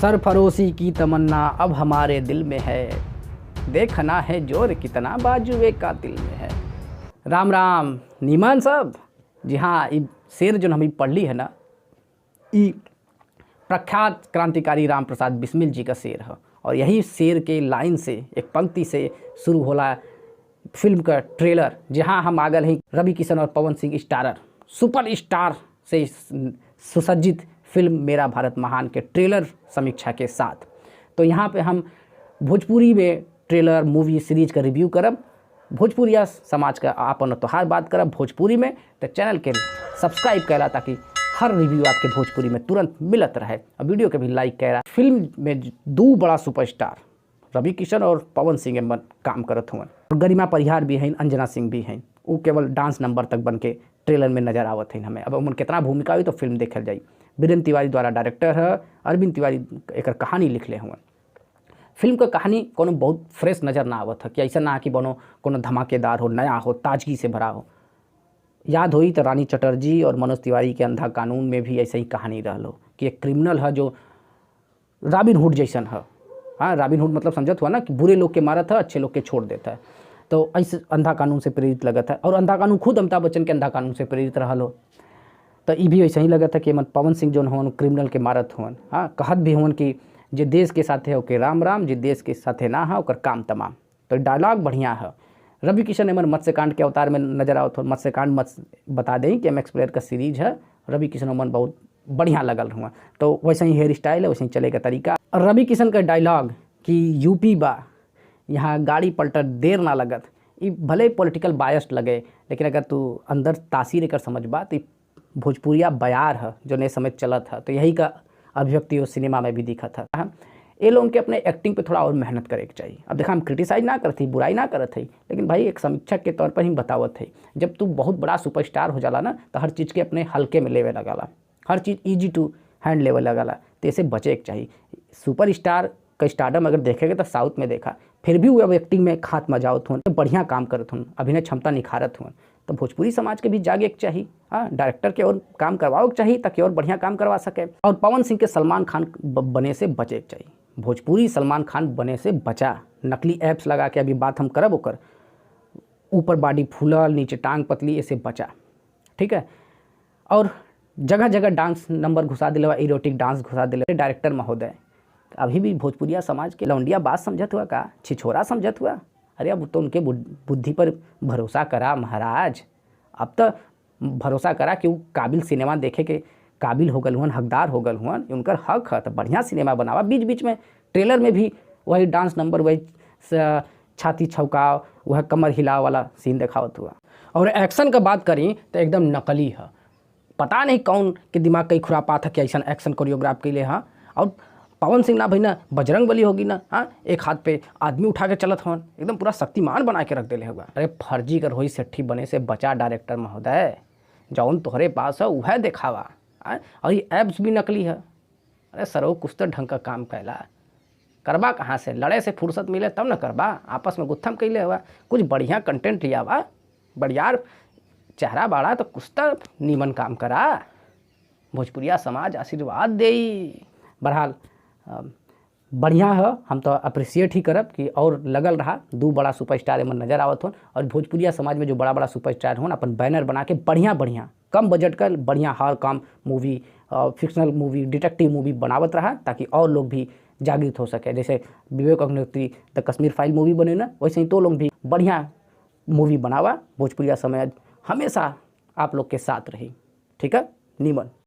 सरफरोशी की तमन्ना अब हमारे दिल में है, देखना है जोर कितना बाजुए का दिल में है। राम राम नीमन सब। जी हाँ, ई शेर जो हम पढ़ली है ना, ई प्रख्यात क्रांतिकारी राम प्रसाद बिस्मिल जी का शेर है और यही शेर के लाइन से एक पंक्ति से शुरू होला फिल्म का ट्रेलर, जहाँ हम आगल ही रवि किशन और Pawan Singh starrer super star से सुसज्जित फिल्म मेरा भारत महान के ट्रेलर समीक्षा के साथ। तो यहाँ पे हम भोजपुरी में ट्रेलर मूवी सीरीज का रिव्यू करब, भोजपुरिया समाज का आपन त्योहार बात करब भोजपुरी में। तो चैनल के सब्सक्राइब करा ताकि हर रिव्यू आपके भोजपुरी में तुरंत मिलत रहे और वीडियो के भी लाइक करा। फिल्म में दो बड़ा सुपरस्टार रवि किशन और पवन सिंह एमन काम करत हुवन। गरिमा परिहार भी हैं, अंजना सिंह भी हैं। वो केवल डांस नंबर तक बन के ट्रेलर में नजर आवत हैं हमें। अब उमन कितना भूमिका हुई तो फिल्म देखल जाई। बीरेंद्र तिवारी द्वारा डायरेक्टर है, अरविंद तिवारी एकर कहानी लिखले हुवन। फिल्म का कहानी कोनो बहुत फ्रेश नज़र ना आवत है कि ऐसा ना कि बनो कोनो धमाकेदार हो, नया हो, ताजगी से भरा हो। याद होई तो रानी चटर्जी और मनोज तिवारी के अंधा कानून में भी ऐसा ही कहानी रहल हो कि एक क्रिमिनल है जो रॉबिन हुड जैसन है। हाँ, रॉबिन हुड मतलब समझत हुआ ना कि बुरे लोग के मारत है, अच्छे लोग के छोड़ देता है। तो ऐसे अंधा कानून से प्रेरित लगत है और अंधा कानून खुद अमिताभ बच्चन के अंधा कानून से प्रेरित रहल हो। तो ई भी वैसे ही लगत है कि एमन पवन सिंह जोन होवन क्रिमिनल के मारत होवन। हाँ, कहत भी होवन कि जे देश के साथे ओके राम राम, जे देश के साथे ना है ओकर काम तमाम। तो डायलॉग बढ़िया है। रवि किशन एमन मत्स्यकांड के अवतार में नजर आवत हो। मत्स्यकांड मत बता दें कि एम एक्स प्लेयर का सीरीज है। रवि किशन ओमन बहुत बढ़िया लगल हुआ। तो वैसे ही हेयर स्टाइल है, वैसे ही चले का तरीका। और रवि किशन का डायलॉग कि यूपी बा, यहाँ गाड़ी पलटर देर ना लगत, ई भले पॉलिटिकल बायस्ड लगे लेकिन अगर तू अंदर तासीर एकर समझबा तो भोजपुरिया बयार है जो नए समय चलत है। तो यही का अभिव्यक्ति वो सिनेमा में भी दिखत है। ये लोगों के अपने एक्टिंग पे थोड़ा और मेहनत करे के चाहिए। अब देखा, हम क्रिटिसाइज ना करत ही, बुराई ना करत ही, लेकिन भाई एक समीक्षक के तौर पर ही बतावत है। जब तू बहुत बड़ा सुपरस्टार हो जाला ना तो हर चीज़ के अपने हल्के में लेवे लगाला, हर चीज़ ईजी टू हैंड लेवे लगाला। तो ऐसे बचे के चाहिए। सुपर स्टार का स्टारडम अगर देखेंगे तो साउथ में देखा, फिर भी वो अब एक्टिंग में खात मजावत हुन, बढ़िया काम करत हुन, अभिनय क्षमता निखारत हुन। तो भोजपुरी समाज के भी जागे के चाहिए। हाँ, डायरेक्टर के और काम करवाओ के चाहिए ताकि और बढ़िया काम करवा सके। और पवन सिंह के सलमान खान बने से बचे के चाहिए। भोजपुरी सलमान खान बने से बचा। नकली ऐप्स लगा के अभी बात हम करब, ओकर ऊपर बॉडी फूलल, नीचे टांग पतली, ऐसे बचा, ठीक है। और जगह जगह डांस नंबर घुसा दिले, इरोटिक डांस घुसा दिले। डायरेक्टर महोदय, अभी भी भोजपुरिया समाज के लौंडिया बात समझत हुआ का छिछोरा समझत हुआ? अरे अब तो उनके बुद्धि पर भरोसा करा महाराज। अब तो भरोसा करा कि वो काबिल सिनेमा देखे के काबिल हो गल हुअन, हकदार हो गल हुअन, उनकर हक है। तो बढ़िया सिनेमा बनावा। बीच बीच में ट्रेलर में भी वही डांस नंबर, वही छाती छौकाव, वह कमर हिलाव वाला सीन दिखावत हुआ। और एक्शन का बात करी तो एकदम नकली है। पता नहीं कौन के दिमाग कई खुरापात है कि ऐसा एक्शन कोरियोग्राफ के लिए। हाँ, और पवन सिंह ना भाई ना बजरंग बली होगी ना। हाँ, एक हाथ पे आदमी उठा के चलत हवन, एकदम पूरा शक्तिमान बना के रख देले हुआ। अरे फर्जी कर होई सेठी बने से बचा डायरेक्टर महोदय। जौन तोहरे पास है वह दिखावा। हाँ, और ये ऐप्स भी नकली है। अरे सरो कुछ तो ढंग का काम कैला करबा कहाँ से? लड़े से फुर्सत मिले तब न करबा। आपस में गुत्थम कैले हुआ। कुछ बढ़िया कंटेंट लिया बा, बढ़िया चेहरा बाड़ा तो कुछ तो नीमन काम करा। भोजपुरिया समाज आशीर्वाद दे। बहरहाल बढ़िया है, हम तो अप्रिसिएट ही करब कि और लगल रहा। दो बड़ा सुपरस्टार एमन नजर आवत होन और भोजपुरिया समाज में जो बड़ा बड़ा सुपरस्टार होन अपन बैनर बना के बढ़िया बढ़िया कम बजट का बढ़िया हर काम movie, fictional movie, detective movie बनावत रहा ताकि और लोग भी जागृत हो सके। जैसे Vivek Agnihotri the Kashmir file movie बने ना, वैसे ही तो लोग भी बढ़िया मूवी बनावा। भोजपुरिया समाज हमेशा आप लोग के साथ रही। ठीक है, नीमन।